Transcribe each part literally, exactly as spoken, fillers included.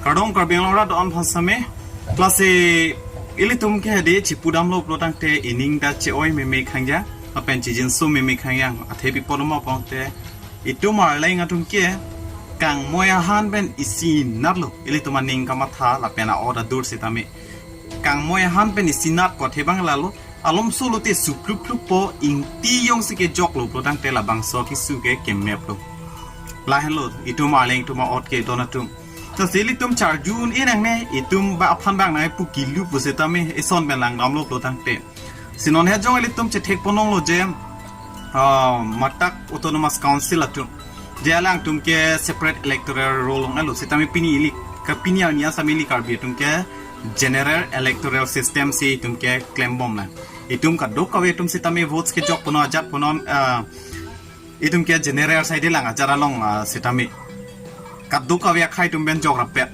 Kardom Karbi Anglong rat do-an aphan sitame. Lasi ilitum ke hadi chipudamlo pulo tangte ining ta che-oi meme khangja, lapen chijinso meme khangja. Athe pi apot ma pulo tangte itum Arleng atum ke kangmoi ahan pen isinatlo ilitum aning kamatha lapen a-ot adur sitame. Kangmoi ahan pen isinat ko athe abang lalo, alomso lote suplup plup po, ingti jongsi kejoklo pulo tangte labangso kisu ke kemeplo. Lahenlo itum Arleng atum a-ot kedon atum. Lasi ilitum charju un-e nangne, itum ba aphan bang nai pu kilu pusitame eson pen langdamlo pulo tangte. Si non he jong ilitum chethekpon longlo je, ah, Matak Autonomous Council atum, je alangtum ke separate electoral roll ong-elo sitame pini ili, ka pini arni an sitame ili Karbi atum ke general electoral system si itum ke klembomlang. Itum kadokave atum sitame votes kejokponnon ajat ponnon, ah, itum ke general side lang ajat along, ah, sitame kadokave akhai atum pen jok rapet.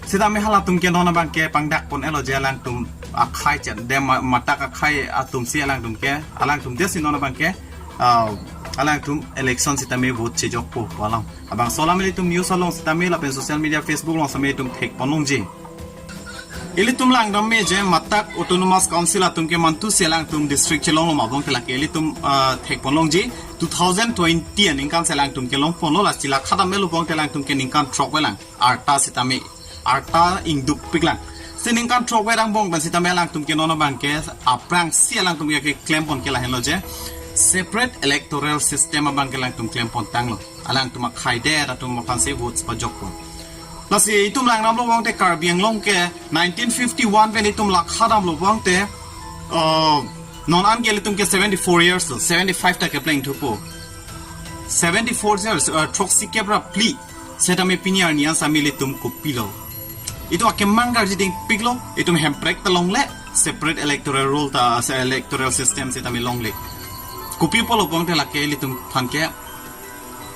Sitame halatum ke non abang ke pangdakpon-elo je alangtum akhai chet, de Ma-, Matak akhai atum si alangtum ke, alangtum de si non abang ke, ah, alangtum election sitame vote chejokpo pu alam. Labangso alam ilitum news along sitame lapen social media Facebook along sitame itum thekpon longji. Ilitum langdam me je Matak Autonomous Council atum ke mantu si alangtum district chelonglo ma pulo tangte lake ilitum, ah, thekpon longji. Two thousand twenty aningkan si alangtum kelongponlo, lasi la khadam-elo pulo tangte alangtum ke ningkan throk-ve lang. Arta sitame, arta ingdukpik lang. Si ningkan throk-ve angbong pen sitame alangtum ke non abang ke aphrangsi alangtum ke keklempon ke lahenlo je separate electoral system abang ke alangtum klempontanglo. Alangtum akhai det atum aphan si votes pajokpon. Lasi itum langdamlo pulo tangte Karbi Anglong ke nineteen fifty-one pen itum la khadamlo pulo tangte, uh, non an ke ilitum ke seventy-four years lo, seventy-five ta kepleng thupo. Seventy-four years, uh, throksi kep ra phli. Sitame pini arni an sitame ilitum kopilo? Itum akemang karjidingpiklo, itum hemprek ta longle, separate electoral roll ta, se-, electoral system sitame longle. Kopi pulo pulo tangte lake ilitum aphan ke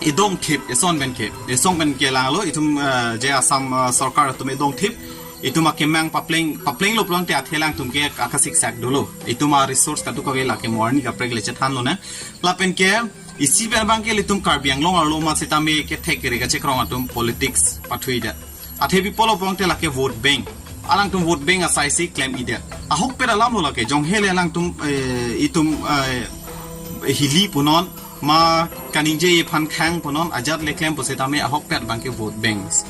idongthip, eson pen ke, eson pen ke langlo, itum, eh, je Assam, eh, sorkar atum idongthip, itum akemang papleng, paplenglo pulo tangte athe alangtum ke akasiksak dolo. Itum a-resource kadokave lake mo arni kaprek le chethanlonang. Lapen ke, isi pen abang ke ilitum Karbi Anglong arlo ma sitame kethek kere kachekrong atum politics pathuidet. Athe pi pulo pulo tangte lake vote bank. Alangtum vote bank asai si klem-idet. Ahokpet alamlo lake, jong hele alangtum, eh, itum, eh, hili punon, ma kaningje iphan khang punon, ajat le klem pusitame ahokpet abang ke vote banks.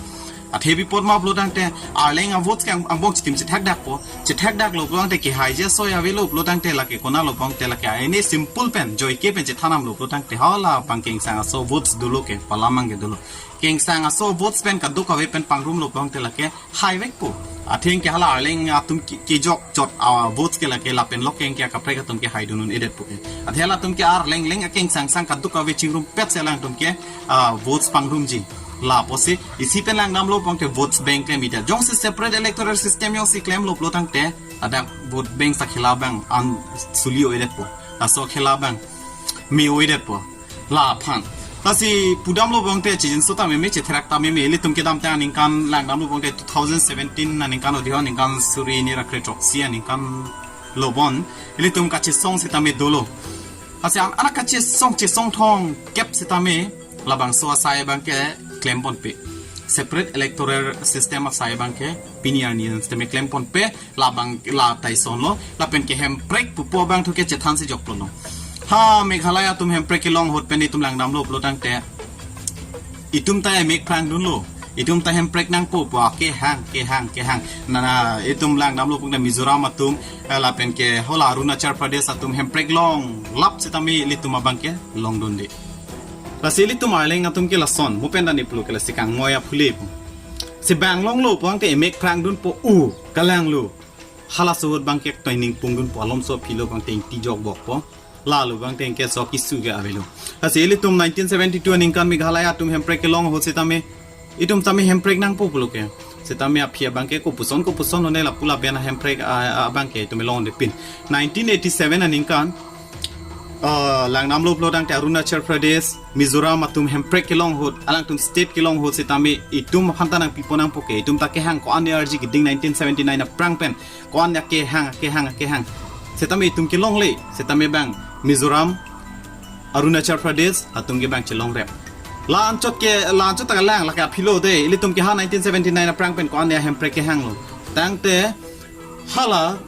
Athe pi apot ma pulo tangte Arleng a-votes ke ang-, angbong chitim chethakdakpo, chethakdaklo pulo tangte kehai je soi avelo pulo tangte lake konatlo pulo tangte lake aini simple pen, joike pen chethanamlo pulo tangte hala abang ke ingsang aso votes dolo ke, pu alam abang ke dolo. Ke ingsang aso votes pen kadokave pen pangrumlo pulo tangte lake haivekpo. Athe ke hala Arleng atum ke, kejok chot a-votes ke lake lapen lok ke kaprek atum ke haidun un-edetpo ke. Athe halatum ke Arleng leng ake ingsangsang kadokave chingrumpet si alangtum ke, ah, votes pangrumji. Lapusi isi pen langdamlo pulo tangte votes bank klem-idet. Jongsi separate electoral system jongsi klemlo pulo tangte, ladak vote bank sakhela abang an suli-o-edetpo. Laso khela abang me-o-edetpo. Laphan. Lasi pudamlo pulo tangte chijinso ta meme, chetherak ta meme, ilitum kedamtang aningkan langdamlo pulo tangte two thousand seventeen aningkan odi ho, aningkan suri hini ra kre throksi aningkan lo bon, ilitum kachesong sitame dolo. Lasi an, anak kachesong, chesong thomkep sitame labangso asai abang ke klemponpe. Separate electoral system asai abang ke pini arni sitame klemponpe, labang la ta isonlo, lapen ke hemprek pupo abang thu ke chethan si jokponlo. Ha, Meghalaya atum hemprek kelong ahut pen itum langdamlo pulo tangte, itum ta emek phrangdunlo, itum ta hemprek nangpo pu akehang, kehang, kehang. Nana itum langdamlo pulo tangte Mizoram atum, eh, lapen ke hala Arunachal Pradesh atum hemprek longlap sitame ilitum abang ke longdunde. Lasi ilitum Arleng atum ke lason, mo pen dani pulo ke lasi kangmoi aphule pu. Si bang longlo pulo tangte emek phrangdunpo, u, kalanglo. Halaso ahut abang ke toining pungdunpo, alomso aphilo abang teng tijok bokpo. Lalo abang teng ke so kisu ke avelo. Lasi ilitum nineteen seventy-two aningkan Meghalaya atum hemprek kelong ahut sitame, itum tame hemprek nangpo pulo ke. Sitame aphi abang ke kopuson kopuson hone lapu lapen ahemprek a, a, abang ke itum longdepin. Nineteen eighty-seven aningkan, ah, langdamlo pulo tangte Arunachal Pradesh, Mizoram atum hemprek kelong ahut, alangtum state kelong ahut sitame itum aphan ta nangpipo nangpo ke, itum ta kehang ko-an arji keding nineteen seventy-nine aphrang pen, ko-an akehang, akehang, akehang. Sitame itum kelongle, sitame abang Mizoram, Arunachal Pradesh atum ke abang chelongrep. La-anchot ke, la-anchot ta kalang, lake aphi lo de, ilitum ke ha nineteen seventy-nine aphrang pen ko-an ne hemprek kehang lo. Tangte hala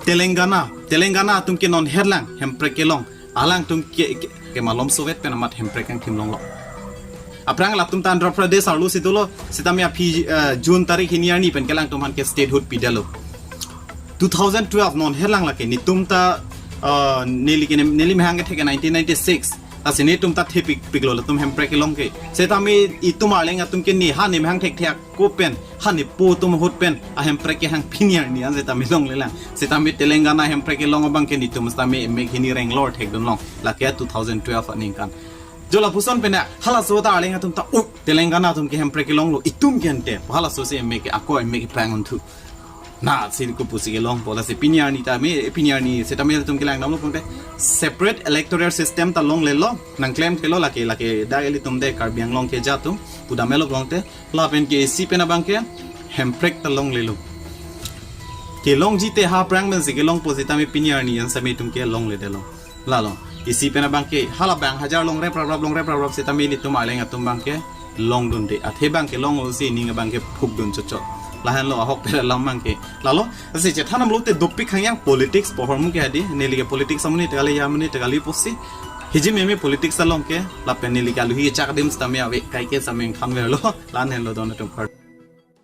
Telangana, Telangana atum ke non herlang hemprek kelong. Alangtum ke, ke, ke malom Soviet pen amat hemprek kangthim longlo. Aphrang latum ta Andhra Pradesh arlo si dolo, sitame aphi, eh, June tarik hini arni pen ke alangtum aphan ke statehood pidetlo. Two thousand twelve non herlang lake, netum ta, eh, neli ke, neli mehang kethek ke nineteen ninety-six. Lasi netum ta thepik piklo, latum hemprek kelong ke. Sitame itum Arleng atum ke ne ha ne mehang thekthe ako pen, ha ne po atum ahut pen ahemprek kehang pini arni an sitame longlelang. Sitame Telangana hemprek kelong abang ke netum sitame emek hini renglor thekdun long. Lake two thousand twelve aningkan. Jo lapuson pen halaso ta Arleng atum ta, "Oh, Telangana atum ke hemprek kelonglo, itum ke ante." Halaso si emek ke ako emek ke prangun thu. Na, si ko pusi kelongpo, lasi pini arni tame, pini arni sitame ilitum kelang damlo pute separate electoral system ta longlelo, nangklemthelo lake, lake dak ilitum de Karbi Anglong keja atum pudamelo pute, lapen ke isi pen abang ke hemprek ta longlelo. Kelongji te ha aphrang pen si kelongpo sitame pini arni an sitame itum ke longledetlo. Lalo, isi pen abang ke, hala bang hajar long repraprap, long repraprap sitame ilitum Arleng atum abang ke longdunde. Athe abang ke longlo si ning abang ke phukdun chotchot. Lahenlo ahok pen alam abang ke. Lalo, lasi chethan damlo te dopik hangyang politics pohor mu ke hadi, neli ke politics amonit kali, ya amonit kali pusi. Hiji meme politics along ke, lapen neli ke aluhi chak dim sitame ave, kaike sitame thanverlo, lahenlo don atum kar.